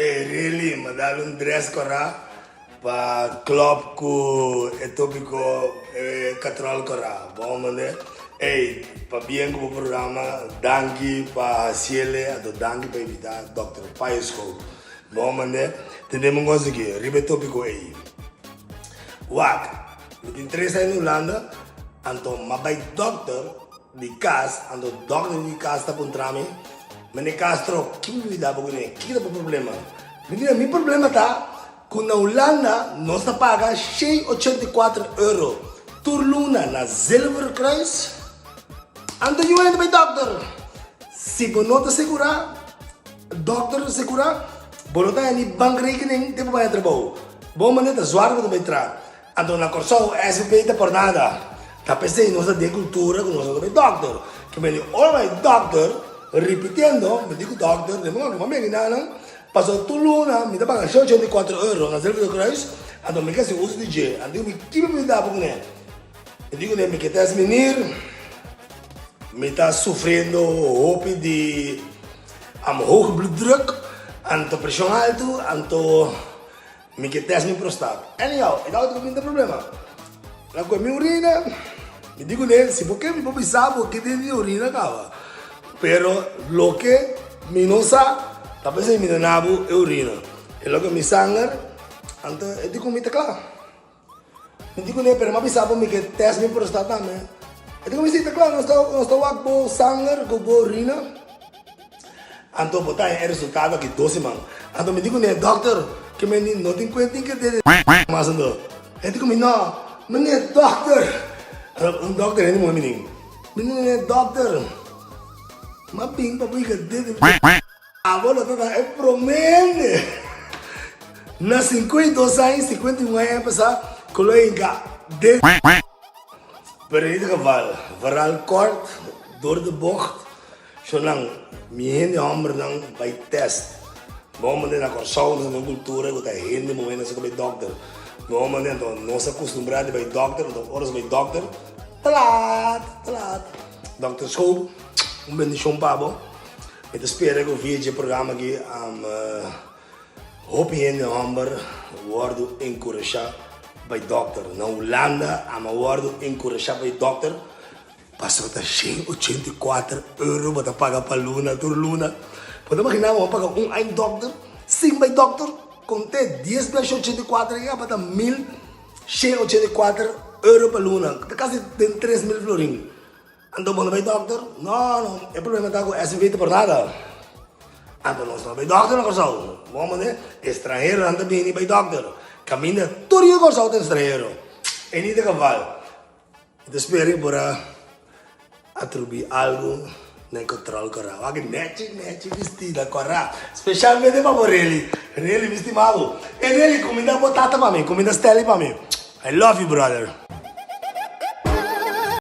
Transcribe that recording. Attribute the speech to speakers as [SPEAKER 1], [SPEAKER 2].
[SPEAKER 1] E really, m'a dal un dress kòrá pa klòp ku e tópiko e katròl kòrá. Bon mande. Ey, pabien ku bo programa, danki pa hasiele, anto danki pa invitá dòkter Pius Schoop. Bon mande. Tende mi un kos aki, riba e tópiko ey. Wak, mi tin tres aña na Hulanda, anto m'a bai dòkter Di kas, anto dòkter di kas ta puntra mi, Meneer Castro, kiko mi da bo kuné? Kiko ta bo problema? Mi di, Mi problema ta ku na Hulanda nos ta paga shei ochenta i kuater euro tur luna na Zilverkruis. Anto yu hende bai dòkter. Si bo no ta segurá, dòkter segurá, bo no ta haña ni bankrekening te bo bai na trabou. Bo manera ta zwar bo ta bai traha. Anto na Kòrsou SVB ta por nada. Ta p'esei nos ta den kultura ku nos no ta bai dòkter. Ke mende ora bai dòkter, ripitiendo, mi di ku dòkter, den bo mami aki nan, pasobra tur luna mi ta paga shen ochenta i kuater euro na Zilveren Kruis, anto mi ke hasi uso di dje. Anto mi kiba mi da bo kuné? Mi di kuné mi ke tèst mi nir, mi ta sufriendo hopi di hoge bloeddruk, anto preshon altu, anto. Mi ke test mi prostat. Anyhow, e tabata ku mi ta problema. La kue mi urina, mi di kuné, si bo ke mi por bisa bo ke den mi urina kaba. Pero loke mi no sa, ta p'esei mi ta na bo e urina. E loke mi sanger, anto e di ku mi ta kla. Mi di kuné, pero mi a bisa bo mi ke test mi prostat tambe. E di ku mi si ta kla, nos ta nos ta wak bo sanger ku bo urina. Anto bo ta haña e resultado aki dos siman. Anto mi di kuné, Dòkter, ke mi ni no tin kuen tin ke dede mas anto. E di ku mi, No, meneer dòkter. Anto un dòkter hende muhé mi tin. Mi di, Meneer dòkter, m'a bin pa bo yega dede. Abo lo ta ta e promé hende na 52 aña i 51 aña pasá ku lo hinka dede. Pero in ieder geval, vooral kort door de bocht. Shownan, mi hende hombernan bai test. No manera na Kòrsou nos tin un kultura ku ta hende muhé nan sa bai dòkter. No manera anto nos a kustumbrá di bai dòkter, anto ora nos bai dòkter ta lat, ta lat. Dòkter Schoop, un bendishon pa bo. Mi ta spera ku via dje programa aki hopi hende homber wòrdu enkurashá bai dòkter. Na Hulanda ama wòrdu enkurashá bai dòkter. Pasobra ta shen ochenta i kuater euro bo ta paga pa luna tur luna. Bo ta imagina bo a paga un aña dokter sin bai dokter? Konte dies bes shen ochenta i kuater ya ta 1184 euro pa luna. Ta kasi den 3000 florin. Anto bo no bai dokter? No no, e problema ta ku SVB ta por nada. Anto nos no bai dokter na Kòrsou. Bo a manda estranheronan ta bini bai dokter. Kaminda tur yu Kòrsou ta estranhero. E ni ta kaval. Mi ta spera por a atribuí algu na e control kòrá. Wak nechi nechi bistí na kòrá. Speshalmente pa bo Relly. Relly mi stima bo. E Relly kuminda bo tata pa mi, kuminda Stanley pa mi. I love you brother.